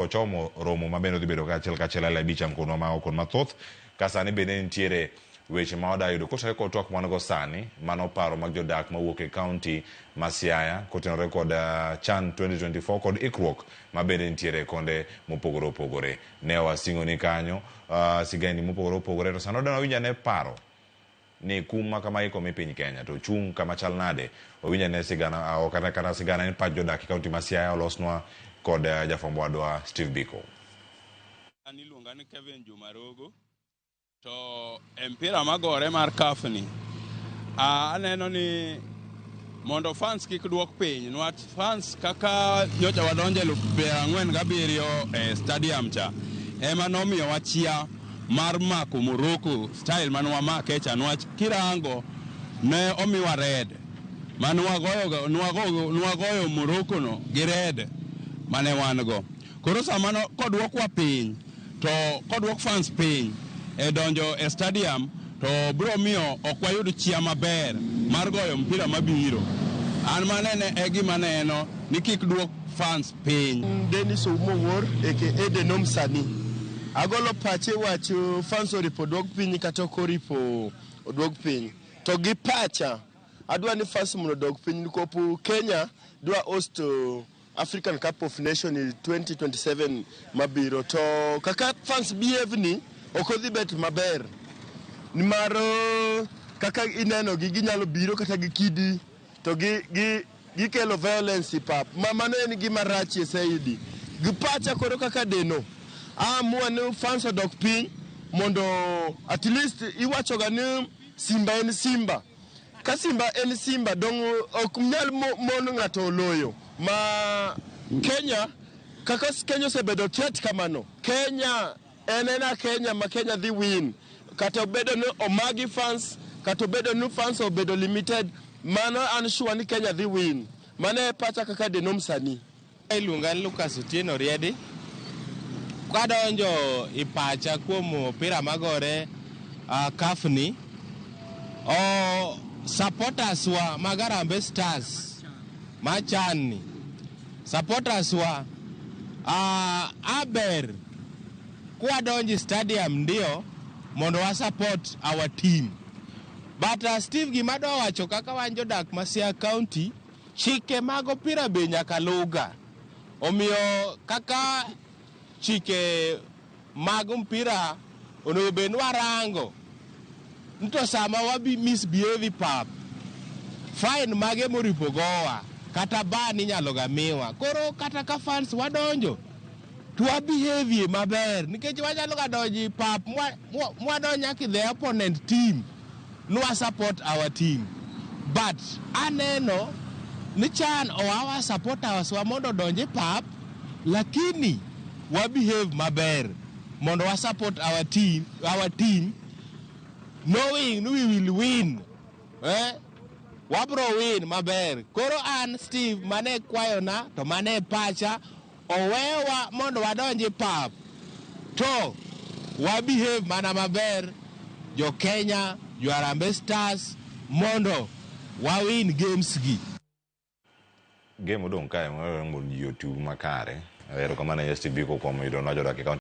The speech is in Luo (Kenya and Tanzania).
Ochomo romo ma bende odhi bedo kaachiel kachiel ale abich ankonwa ma okon mathoth ka sani bende nitiere weche ma wada yudo kotenore kod twak mwan go sani mano paro mag jodak mawuok e kaunti ma Siaya kotenore kod CHAN 2024 kod ikruok ma bende nitiere e konde mopogore opogore. Ne wasingoni kanyo sigendni mopogore opogore to sani wadwa winjo ane paro ni kum ma kama iko mi piny Kenya to ochung' kama chal nade? Wawinj ane sigana ok kata kata sigana en pach jodak e kaunti ma Siaya olosnwa kod jafwambo wadwa Steve Biko. An iluonga ni Kevin Juma Rogo to e mpira magore mar CAF ni aneno ni mondo fans kik duok piny nwach fans kaka nyocha wadonjo 47,000 e stadium cha ema nomiyowa chia mar mako Morocco style mane wamake cha nwach kirango ne omiwa red mane wagoyo nwagoyo Morocco no gi red mane wan go. Koro sama no koduokwa piny to koduok fans piny e donjo e stadium to bro miyo ok wayud chia maber mar goyo mpira mabiro. An manene e gima neno ni kik duok fans piny. Dennis Oumo Wuor aka Denom Sani. Agolo pache wach fans oripo oduok piny kata ok oripo oduok piny. To gi pacha adwa ni fans mondo odog piny nikop Kenya dwa host African Cup of Nation 2027 mabiro to kaka fans behave ni ok odhi bet maber nimar kaka ineno gi ginyalo biro kata gi kidi to gi, gi, gikelo violence e pap ma mano en gima rachie saidi. Gi pacha koro kaka deno aamua ni fans odok piny mondo at least iwachoga ni Simba en Simba. Ka Simba en Simba dong ok nyal mon ng'ato oloyo ma Kenya kaka Kenya osebedo threat kamano Kenya en ena Kenya ma Kenya dhi win kata obedo ni omagi fans kata obedo ni fans obedo limited mano an sure ni Kenya dhi win. Mano e pacha kaka Denom sani. Iluonga ni Lucas Otieno Riedi. Kadonjo i pacha kuom opira magore CAF ni, o supporters wa mag Harambee Stars ma CHAN ni, supporters wa aber kwadonjo e stadium ndio mondo wa support our team. But Steve gima adwa wacho kaka wan jodak ma Siaya County, chike mag opira be nyaka luga. Omiyo kaka chike mag mpira onego bed ni warango ni to sama wabi misbehave pap, fine mage moripo gowa kata ban inyalo ga miwa. Koro kata ka fans wadonjo to wabehave maber nikech wanyalo ga donjo e pap mwadonj nyaka the opponent team nwa support our team. But aneno ni CHAN owawa supporters wa mondo odonj e pap lakini wa behave maber mondo wa support our team knowing ni we will win. Wabro win maber. Koro an Steve mane kwayona to mane pacha owewa mondo wadonj e pap to wa behave mana maber jo Kenya, jo Harambee Stars mondo wa win games gi. Game odong' kae mondo ji otug makare. Erokamano ahinya Steve Biko kuom yudo nwa jodak e kaunti.